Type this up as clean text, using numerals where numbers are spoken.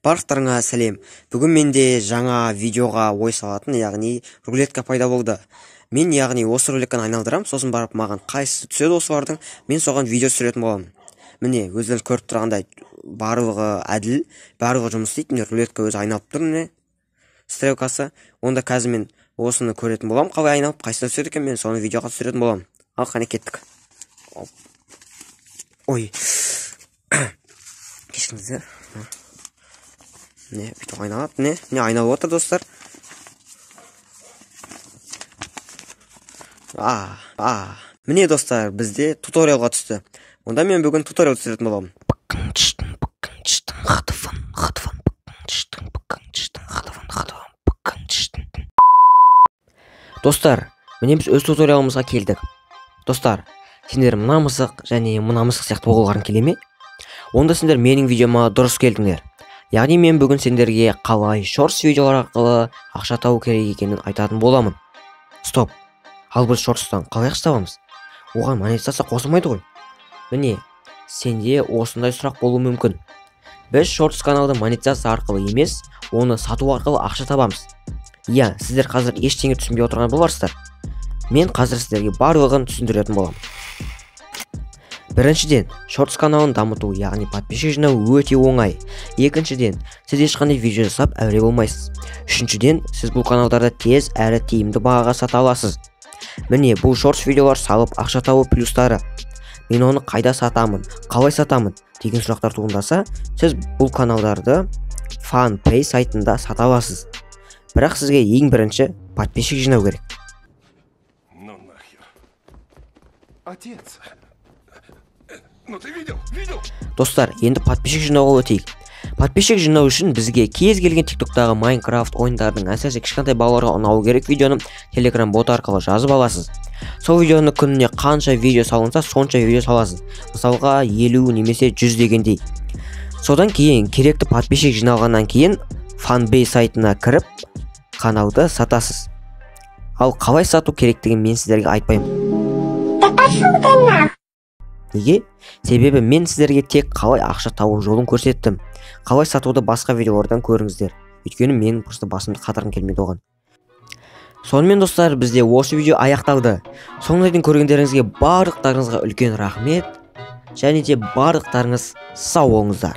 Барлықтарыңа сәлем. Бүгін менде жаңа видеоға ой салатын, яғни рулетка пайда болды. Мен яғни осы рулетканы айналдырам, сосын барып маған қайсысы түседі осылардың, мен соған видео түсіретін боламын. Міне, өздеріңіз көріп тұрғандай, барлығы әділ, барлығы жұмыс істейді. Міне, рулетка өзі айналып тұр, міне стрелкасы. Онда қазір мен осыны көретін боламын, қалай айналып, қайсысына түседі екен, мен соны видеоға түсіретін боламын. Ал қане, кеттік. Ой, кешіріңіздер. Міне, бүйтіп айналады, міне, міне айналып отыр, достар. Міне, достар, бізде туториалға түсті. Онда мен бүгін туториал түсіретін боламын. Достар, міне біз өз туториалымызға келдік. Достар, сендер мына мысық және мына мысық сияқты болғыларың келе ме? Онда сендер менің видеома дұрыс келдіңдер. Яғни мен бүгін сендерге қалай шортс видеолар арқылы ақша табу керек екенін айтатын боламын. Стоп. Ал біз шортстан қалай ақша табамыз? Оған монетизация қосылмайды ғой. Міне, сенде осындай сұрақ болуы мүмкін. Біз шортс каналды монетизация арқылы емес, оны сату арқылы ақша табамыз. Иә, сіздер қазір ештеңе түсінбей отырған боларсыздар. Мен қазір сіздерге барлығын түсіндіретін боламын. Біріншіден, шортс каналын дамыту, яғни подписчик жинау өте оңай. Екіншіден, сіз ешқандай видео жасап әуре болмайсыз. Үшіншіден, сіз бұл каналдарды тез әрі тиімді бағаға сата аласыз. Міне, бұл шортс видеолар салып ақша табу плюстары. Мен оны қайда сатамын, қалай сатамын деген сұрақтар туындаса, сіз бұл каналдарды FunPay сайтында сата аласыз. Бірақ сізге ең бірінші подписчик жинау керек. Ну нахер. Отец. Ну ты видел? Видел? Достар, енді подписчик жинауға өтейік. Подписчик жинау үшін бізге кез келген TikTok'тағы Minecraft ойындарының, әсіресе кішкентай балаларға ұнауы керек видеоны Telegram бот арқылы жазып аласыз. Сол видеоны күніне қанша видео салынса, сонша видео саласыз. Мысалға 50 немесе 100 дегендей. Содан кейін керекті подписчик жиналғаннан кейін FunPay сайтына кіріп каналды сатасыз. Ал қалай сату керектігін мен сіздерге айтпаймын. Неге? Себебі мен сіздерге тек қалай ақша табу жолын көрсеттім. Қалай сатуды басқа видеолардан көріңіздер. Өйткені менің просто басымды қатырғым келмейді оған. Сонымен, достар, бізде осы видео аяқталды. Соңына дейін көргендеріңізге барлықтарыңызға үлкен рахмет. Және де барлықтарыңыз сау болыңыздар.